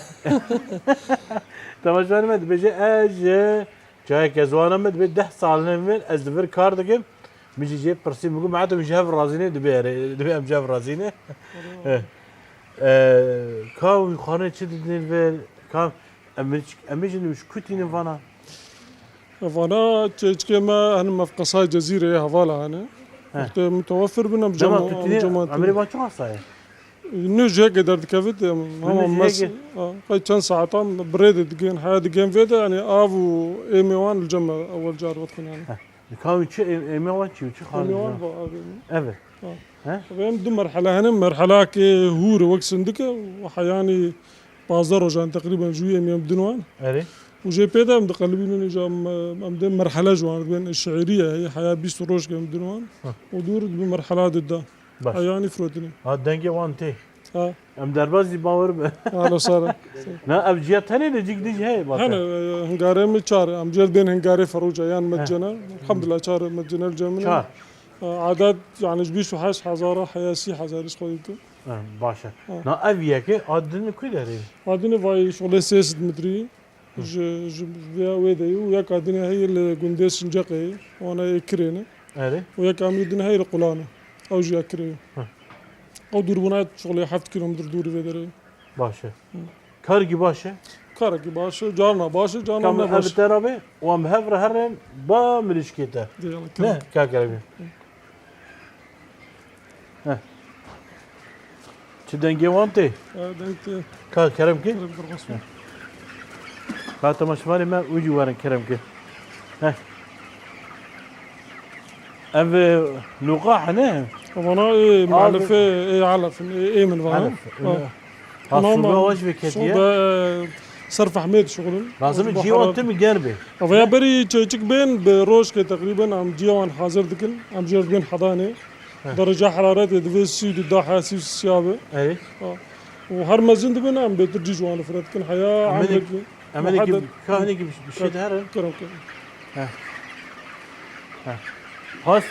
Temaşevanê me dibêje, ez ji Çaya Kezwana me dibê deh salên vir, ez li vir kar dikim. Min jî jê pirsî, min got, "Meheto, min ji hev razî ne?" Dibê, "Erê, dibê em ji hev razî ne." Eh. Eh, ka wî xanê çi didin vir, ka em, em jî ji ku tînin vana? Vana çêçikê me hene mefqesay Cezîrê hevala hene. He. Wextê mutewefir bin em Dema cema, tu em tînî cema emrê tînin. Van çi hasta ye? Nû jiyekê derdikevit, em Nû hema mes, jiyekê? a, qey çend saetan bi rê de digên, heya digên vê de, yanî av û êmê wan li cem me ewel car vedixwin yani. He. Ka wî çi ê-, êmê wan çi, çi xanî Êmê wan va? va avê min. Evet. Ha. He? Ve em du merhele hene, merhelakê hûr wek sindik e, û heyanî pazdeh rojan teqrîben ji wî em yên bidin wan. Erê. Û jê pê de em diqelibînin, îca em, em dê merhele ji wan dibên şiîrî ye, heya bîst roj ke em bidin wan. Ha. Û dûr dibi merhela dida. Baş. Heyanî firotinê. Ha, dengê wan tê. Ha. Em derbas zî bawer be. Alo sara. Na, ev ciya tenê de cik dij heye bate. Hene, e, hingarê min çar. Em ciya bên hingarê Ferûca yan He. Medcene. Elhamdulillah çar Medcene li cem min. Çar. Edet, yani, ji bîst û heşt hezara heya sî hezar ji xwe dikim. Ha, baş e. Ha. Na ev yekê a din li ku derê? A din vay şolê sê sed metrî. Hı. Ji, ji vê, wê de ye û yek a din heye li gundê Sinceqê ye. Wana ê kirê ne. Erê. Û yek a din heye li Qulan e. Ew jî ya kirê ye. Hı. Ew dûrbûna şolê heft kilometre dûrî vê derê ye. Baş e. Hı. Karekî baş e? Karekî baş e, carna baş e, carna ne baş e. Ka em bi te re be, û em bi hev re herin ba mirîşkê te. Dê, yala, ne, kerem. Ka kerem e. Hı. Heh. Çi dengê wan tê? E, deng tê. Ka kerem kê? Kerem kir, xwest. Heh. Ka temaşevanê me û jî werin kerem kê. Heh. Ev, e, lûqa hene? Vana, e, muelefê, e, elef in, e, ê min vana. Elef, ha. Ha, sobe weş veketiye. Sobe, e, ser fehmê dişuxulin. Lazim e cî wan tim ger be. Ev ya berî çêçik bên, bi rojkê teqrîben em cî wan hazir dikin. Em jê dibên hedanê. He. Dereca heraretê divê sî û du daha sî û sisiya be. Erê. Ha. Û her mezin dibin em bêtir cî ji wan li fire dikin. Heya emrekî. Emelekî, muheded. Ka hinekî bi, bi şey de here. Kerem, kerem. He. He. Xas,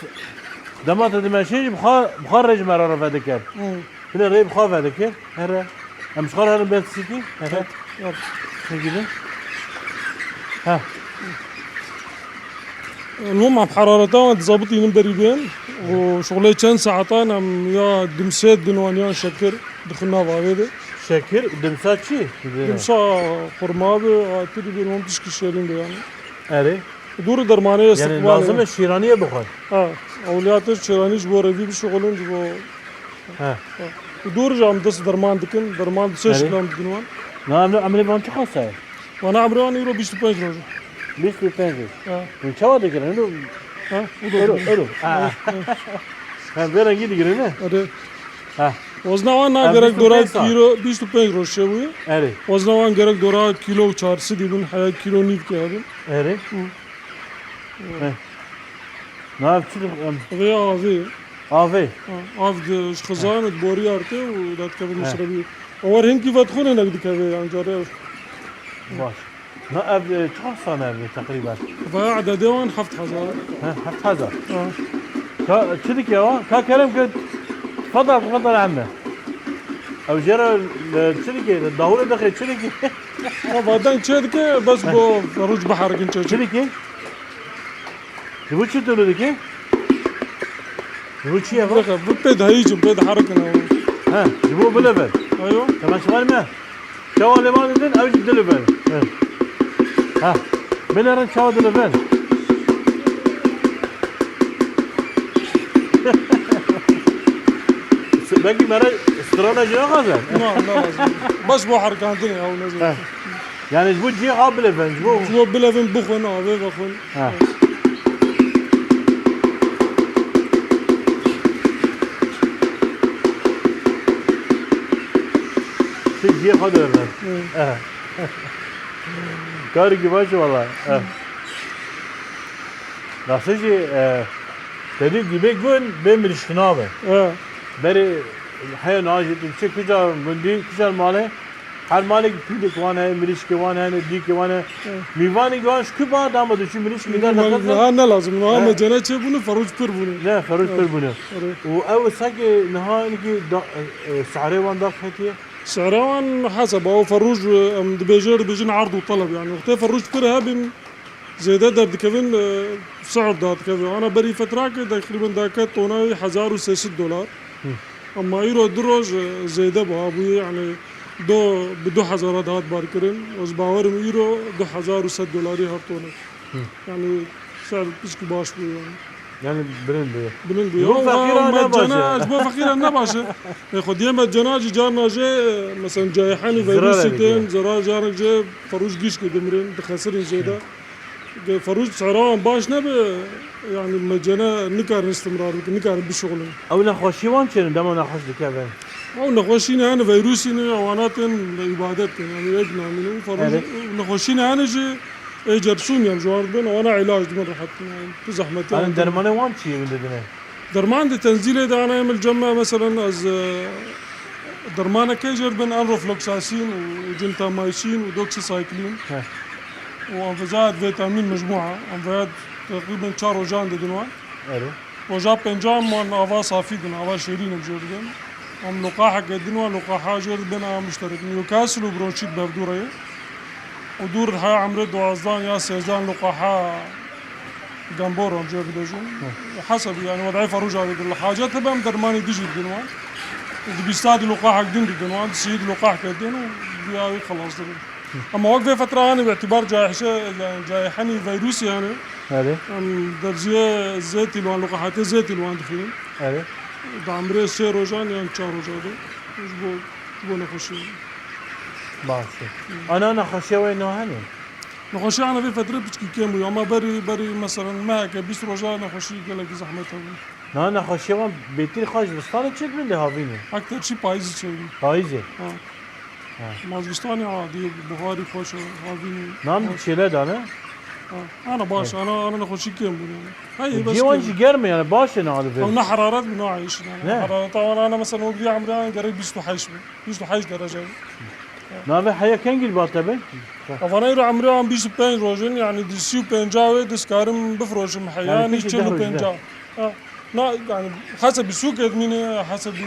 dema te dimeşê jî bi xwe, bi xwe rê ji me re vedikir. Hı. Bile rê bi xwe vedikir. Here. Em ji xwe re herin bên sîkî. Here. Yap, yap. Çekilin. He. Loma bi herareta wan dizabitînin berî bên. Û şixulê çend saetan em ya dimsê din wan ya şekir dixin nava vê de. Şekir, dimsa çi? Dimsa xurma be, a, tu dibên wan tişkî şêrîn be yani. Erê. Dûr dermanê. Yani istiqbalê. Lazim e şîraniyê bixwin. Ha, ewliya te şîranî ji bo revî bişuxulin, ji bo. Ha. Ha. Dûr jî em dest derman dikin, derman di sê şiklan dikin wan. Na, em, em ê van çi xasa ye? Wana emrê wan îro bîst û pênc roj e. Bîst û pênc roj. Ha. Hûn çawa dikirin? Îro. Ha, û do. Îro, îro. Ha. Ha. Ha, vê rengî dikirin, ne? Erê. Ha. Wezna wan na gerek dora kîlo, bîst û pênc roj çêbûye. Erê. Wezna wan gerek dora kîlo û çar sedî bin, heya kîlo nîvkê hebin. Erê. Hı. He. Nav çi dixwim? Vê avê. Avê? Ha, av di, ji xizan, di borî arte û dadikeve misrebî. Ewar hinkî vedixwine nek dikeve, yan care. Baş. Na ev, e, çiqas sane ev teqrîben? Vaya ededê wan heft hezar. He, heft hezar. Ha. Ka çi dike wa? Ka kerem ke, tfadal, tfadal emme. Ew jê re, e, çi dike? Dahûrê dixê, çi dike? Ava deng çê dike, bes bo ferûç biherikin çê. Çi dike? Ji bo çi tune dike? Ji bo çi ye va? Dike, bi pê diheyîcin, pê diherikin ew. He, ji bo bilivin. Eyo. Temaşevan me. Çawa lê van didin, ew jî dilivin. He. Ha. Binerin çawa dilivin. Belkî me re strana jî naxwazin. Na, naxwazin. Bes bo herikandinê ew nezî. He. Yani ji bo cihê xwe bilivin, ji bo. Ji bo bilivin, bixwin, avê vexwin. Ha. Çi cihê xwe dibivin. Hı. Eh. Karekî baş e wala. Eh. Nasıl jî, eh, te dî gibê gun bê mirîşkina be. Eh. Berê heya najê tu çi kuca gundî, kuca malê. Her malek pîlek wan heye, mirîşkê wan hene, dîkê wan hene. Evet. Mîvanî wan ji ku ba dama tu çi mirîşkê der dixin? Ha, ne lazim. Niha, evet, me cene çê bûne, ferûç pir bûne. Ne, ferûç pir bûne. Evet. Û ew seke niha, hinekî da, e, e, sehrê wan daxetiye? Sehrê wan hesaba, o ferûç, e, em dibêje, dibêjin erd û teleb yani. Wextê ferûç pir hebin, zêde derdikevin, e, sihr dadikeve. Ana berî fetrake teqrîben dake tonayê hezar û sê sed dolar. Hı. Ama îro du roj, e, zêde biha bûye, yani do, bi du hezara dihat barkirin. Ez bawerim îro du hezar û sed dolarî her tone. Hı. Yani ser piçkî baş bûye yani. Yani bilind bûye. Bilind bûye. Ji bo feqîran ne baş e. Ji bo feqîran ne baş e. E, xwediyê me cena jî carna jê, e, mesela cayê henî virusî tên, zerar carek jê ferûç gişkê dimirin, dixesirin zêde. Hı. Ge-, ferûç sehra wan baş nebe, yani me cene nikarin istimrar bikin, nikarin bişuxulin. Ew nexweşî wan çênin, dema nexweş dikevin? Ew nexweşî ne hene, virusî ne, wana tên îbadet kin, yani ek namîne. Û ferûç, evet, nexweşî ne hene jî, ê cersûm yan ji wan dibin, wana îlac dibin rehet, yani tu zehmetî. Yani dermanê wan çi ye win didine? Derman di tenzîlê de ana em li cem me, meselen, ez, e, dermaneke jê dibin enrofloxacin û gentamicin û doxycycline. He. Û anveya vitamin mecmûa, anveya teqrîben çar rojan didin wan. Erê. Roja pênca em wan ava safî din, ava şêrîn em jê didin. Em luqaheke din wan, luqaha jê dibin a muşterek. Newcastle û Bronçît bev dû re ye. Û dûr haya emrê duwazdan ya sêzdan luqaha gembor em jê dibêjin. Hesabî yani wedayê ferûja didin. Li hacet hebe em dermanê dijî didin wan. Û di bîsta di luqahek din didin wan, di sî di luqahke din û duya wî xelas dibin. Ama wek vê fetra yani bi îtibar cayhşe, yani cayhenî virusî yani. Erê. Em derziyê zêtî li wan, luqahatê zêtî li wan dixînin. Erê. Di emrê sê rojan yan çar roja de. Ji bo, ji bo nexweşiyê. Baş e. Ana nexweşiya we niha hene? Nexweşiya ana vê fetre piçkî kêm bû ama berî, berî meselen meheke bîst roja nexweşî gelekî zehmet hebû. Na nexweşiya wan bêtir xwe ji zistanê çêdibin lê havînê? Ekter çî payîzî çêdibin. Payîzê? Ha. Ha. Ma zivistanê adî, biharî xweş e, havînê. Nan çêle dane? Ha. Ana baş, ana, ana nexweşî kêm bûn yani. Hey, bes Cîwan kêm. Jî germ e yani, baş e nali vê. Ew ne heraret bi, ne ayîş yani. Ne? Heraret wan ana mesela o bir emre gerek bîst û heşt bin. Bîst û heşt derece. Navê heya kengî li ba te be? Avana îro emre an bîst û pênc rojin yani di sî û pênca wê dikarim bifroşim heya. Yani yani peki çil û pênca. Ha. Na, yani hesebî sûkê dimîne, hesebî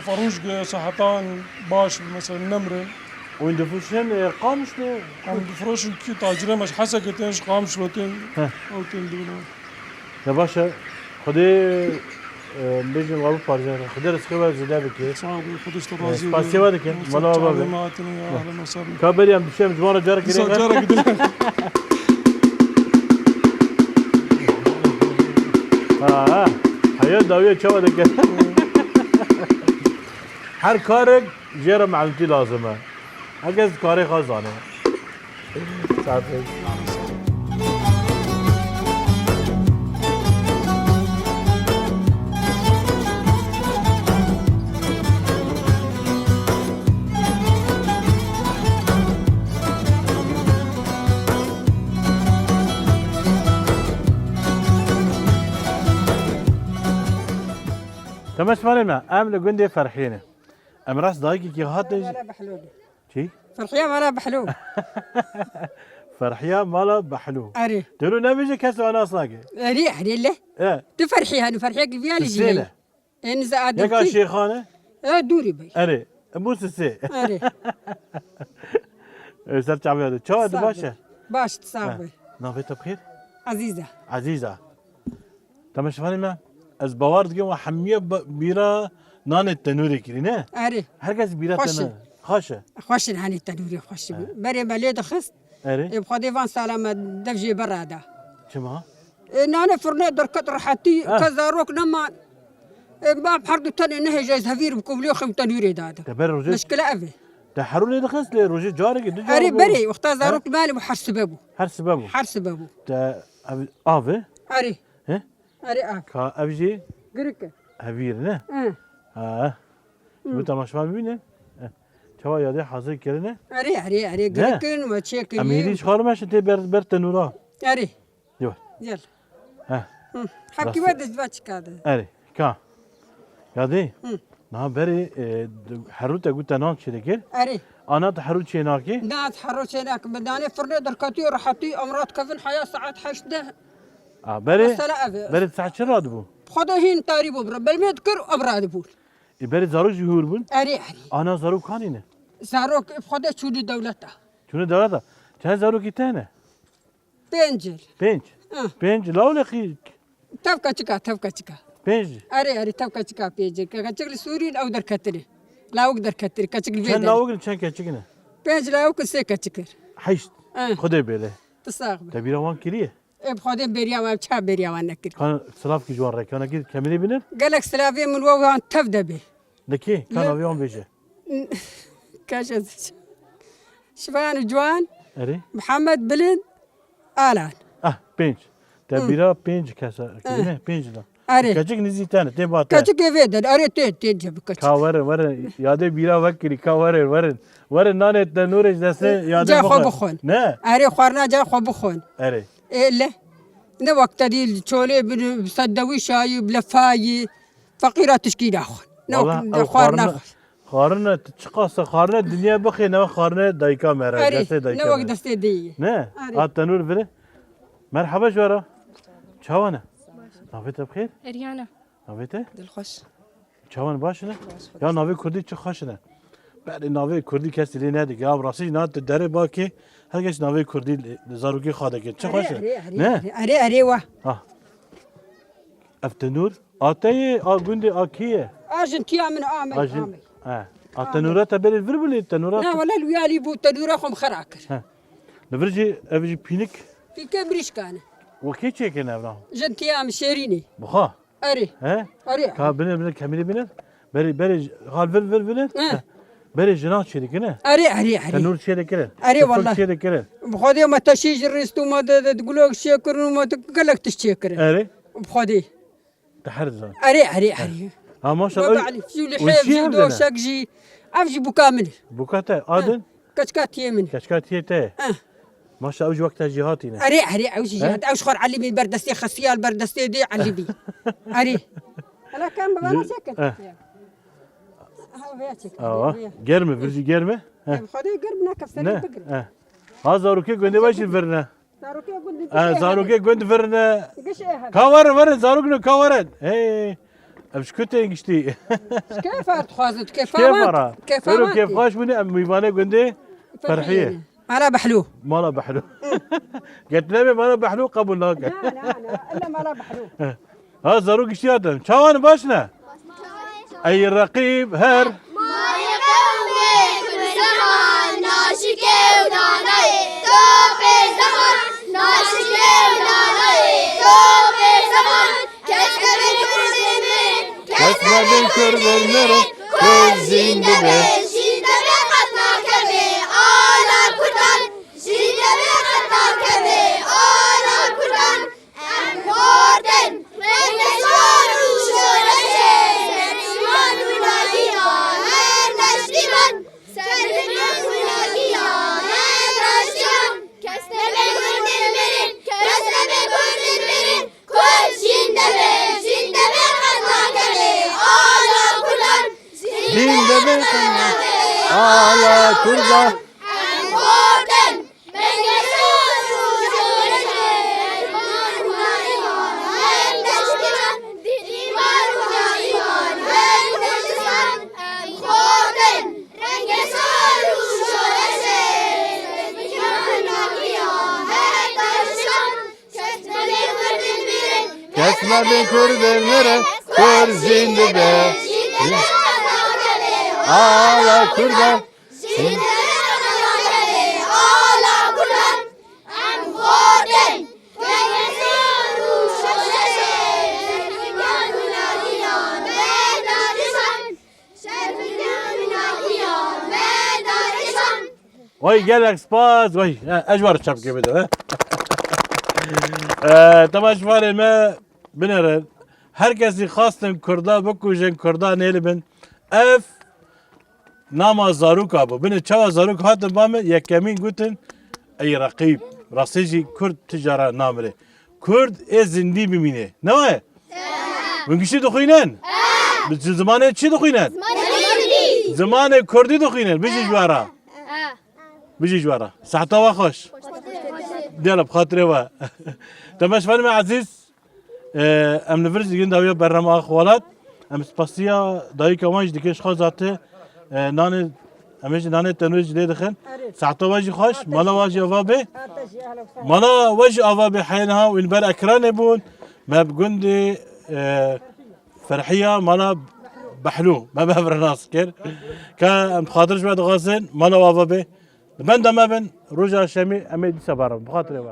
ferûj ge, sahetan baş, mesela nemre. Oyun difroşin, e, Qamişlo? Em difroşin ki tacire meş heseke tên ji Qamişlo tên, Heh. Ew tên dibin. Ya baş e, Xwedê, e, bêjin wa biparêze, Xwedê rizqê we zêde bike. Sağ ol, Xwedê ji te E, razî be. Spasiye we dikim. Mala we be. Çavê me hatine ya, ehlen we sehlen. Ka berî em dişem ji wan re carek Dîsa girin. Carek din. Ha, ha. Heyet dawiye çawa dike. Her karek jê re melimtî lazim e. Her kes karê xwe zane. Safê. Temaşevanên me, em li gundê Ferhiyê ne. Em rast dayikekî hate jî. Mala Behlû. Çi? Ferhiya Mala Behlû. Ferhiya Mala Behlû. Erê. Têlo nebêje kes wan nas nake. Erê, erê le. E. Tu Ferhiya, hani Ferhiya ki viya li jî. Sisê ne? En za Yeka adil ki. Şêxan e? E, dûrî bey. Erê. Bû sisê. Erê. E, ser çaviya de. Çawa tu baş e? Baş, sağ be. Navê te bi xêr? Azîza. Azîza. Temaşevanê me, ez bawer dikim we hemiye ba-, bîra nanê tenûrê kirî, ne? Erê. Her kes bîra tenûrê. Xweş e. Xweş in, hanê tenûrê xweş in. Erê. Berê me lê dixist. Erê. Ê, bi Xwedê van sala me dev jê berada. Çima? Ê, nanê firnê derket rehetî, Ha. ke zarok neman. Ê, ma her du tenê nehêje ez hevîr bikim, lê xew tenûrê dade. Te ber rojê Meşkile ev e. Te herû lê dixist, lê rojê carekê, du carek Erê, bû. Berê, wexta Ha? zarok me li her sibe bû. Her sibe bû. Her sibe bû. Te ev, av e? Erê. He? Erê, av. Ka ev jî Girik e. Hevîr ne? He. Ha. Hı. Bu temaşevan bibîne. He. Çawa yadê hazir kirine? Erê, erê, erê, Ne? girik in, me çê Em hêdî kirî. ji xarim eşin tê ber, ber tenûra. Erê. Yok. Gel. He. Hı. Hepkî Rast- we de va çikade. Erê. Ka. Yadê? Hı. Na berê, e, herû te gute nan çê dikir? Erê. Ana te herû çê nakê? Na, te herû çê nakê. Bi danê firnê derketî û rehetî em radikevin heya saet heşt de. A, berê, Mesela ev e. berê saet çi radibû? Xwedê hîn tarî bû bira. Belmê dikir ev radibû. E, berê zarok jî hûr bûn? Erê, erê. Ana zarok kanî ne? Zarok, e, Xwedê çûnî dewleta. Çûnî dewleta. Çend zarokî te ne? Pênc il. Pênc? Ah. Pênc law lê qî- Tevka çika, tevka çika. Pênc? Erê, erê, tevka çika pênc il. Ke-, keçik li Sûrî ew derketine. Lawik derketine, keçik li vê Çend derê. lawik in, çend keçik ne? Pênc lawik in, sê keçik in. Heşt. Ah. Xwedê bêle. Tu sax be. Te bîra wan kiriye? Ê, bi Xwedê bêriya wan, çawa bêriya wan nekir? Kan silav ki ji wan re, kana ki kemirê bînin? Gelek silavê min we wan tev de bê. Li kê? Ka Li- navê wan bêje. Kaşa Şivan Ciwan, Erê? Mihemed Bilind, Alan. Ah, pênc. Te Hı. bîra pênc kesa Hı. kirine, pênc da. Erê. Keçik nizî tene, tê ba te. Keçik ê vê de, erê tê, tê cebî keçik. Ka werin, werin. Yadê bîra vekirî, ka werin, werin. Werin nanê tenûrê ji destê Hı. yadê Ca xwe bixwin. bixwin. Ne? Erê xwarina ca xwe bixwin. Erê. Ê le. Ne wek te dî çolê bi sedewî şayî, bi lefayî. Feqîra tişkî naxwin. Ne Wala, wek ew xwarina xwarine, xwe. Xwarine, tu çiqas te xwarine dinya bixê, ne wek xwarine dayika me re, Erê, destê dayika ne wek me. destê dê yê. Ne? Erê. Ha tenûr vire. Merhaba ji we re. Çawa ne? Navê te bi xêr? Eriyana. Navê te? Dilxweş. Çawan baş ne? Baş, xweş. Ya navê kurdî çi xweş ne. Berê navê kurdî kesî lê nedike. Ya rastî jî na tu derê bakê, her kes navê kurdî li, li zarokê xwe dike. Çi xweş e? Erê, erê, ne? Erê, erê, erê wa. Ha. Ev tenûr, a te ye, a gundê, a kê ye? A jintiya min, a me, a me. He. A tenûra te berê vir bû lê tenûra. Na, wele li wî alî bû, tenûra xwe min xera kir. He. Li vir jî, ev jî pînik. Pînike mirîşkan e. We kê çêkirin ev na? Jintiya min Şêrînê. Bi xwe? Erê. He? Erê. Ka bine, bine, kemîrê bine. Berê, berê, hal vir, vir, bine. He. He. Berê jinan çêdikirin. Erê, erê, erê. Tenûr çêdikirin. Erê, tifil wele. Çêdikirin. Bi Xwedê me teşî ji rîst û me de, de, de gulok çêkirin û me de gelek tişt çêkirin. Erê. Bi Xwedê. Te her zan. Erê, erê, erê. Ha, maşallah. Baba Elî, jû lihêv, jû doşek jî. Ev jî buka min. Buka te, adin? Keçka tiyê min. Keçka tiyê te. He. Maşallah, ew jî wek te jî hatîne. Erê, erê, ew jî jî hat. Ew ji xwe elî min ber destê xesiya, li ber destê dê elî bî. Erê. Hala kem bi bana çekin. He. Ha, veya çekin. Awa. Germ e, vir jî germ e. He. Em xwedê germ nake, serê bigir. He. Ha, zarokê gundê we jî vir ne. Zarokê gund. E, zarokê gund vir ne. Giş ê hebe. Ka werin, werin, zarok ne, ka werin. Hey. Ev ji ku tên giştî? Ji kêfa dixwazin, tu kêfa wan. Ji kêfa ra. Kêfa wan. Kêfxweş bûne, em mîvanê gundê Ferhiyê. Mala Behlû. Mala Behlû. Ger tu nebê Mala Behlû qebûl nake. Na, na, na. Illa Mala Behlû. Ha, zarok giştî hatin. Çawan baş ne? Ey reqîb her. Mayê qewmê Kurdistanê, naşikê û nanayê, topê zeman, naşikê û nanayê, topê zeman, kes nebe Kurdên mirin, kes nebe Kurdên mirin, Kurd zînde be, zînde be qet nakeve, ala Kurdan, zînde be qet nakeve, ala Kurdan. Em xortin, renge sor û şoreşê, serdiman û nagihan, her deştiman, serdiman û nagihan, her deştiman. Kes nebe Kurdên mirin, kes nebe Kurdên mirin, Kurd zînde be, zînde be qet nakeve, ala Kurdan, zînde be qet nakeve, ala Kurdan. Em xortin. Kes nebe Kurdên mirin, Kurd zînde be. Ala Kurdan. Zînde be qet nakeve, ala Kurdan, em xortin. Vay gelek spas, vay, e, ez ji we re çapkê bidim, he. E, temaşevanê me binêrin. Her kesî xwestin Kurda bikujin, Kurda nêlibin. Ev Nama zaroka bû. Binê çawa zarok hatin ba min, yekemîn gotin, ey reqîb. Rastî jî Kurd ti cara namire. Kurd ê zindî bimîne. Ne waye? Hûn giştî dixwînin? Bi zi-, zimanê çi dixwînin? Zimanê Kurdî. Zimanê Kurdî dixwînin. Bijî ji we re. Bijî ji we re. Sehta we xweş. Diyala bi xatirê we. Temaşevanê me ezîz. Em li vir jî digin dawiya bernama Ax Welat. Em spasiya dayika wan jî dikin ji xwe zate, e, nanê, em ê jî nanê tenûrê jî lê dixin. Erê. Saeta we jî xweş, mala we jî ava bê. Ate jî ehla we sehla. Mala we jî ava bê, heyê niha wî li ber ekranê bûn. Me bi gundê, e, Ferhiya mala Behlû. Me bi hev re nas kir. Ka em xatir ji we dixwazin, mala we ava bê. Li benda me bin, roja şemê em ê dîsa barin. Bi xatirê we.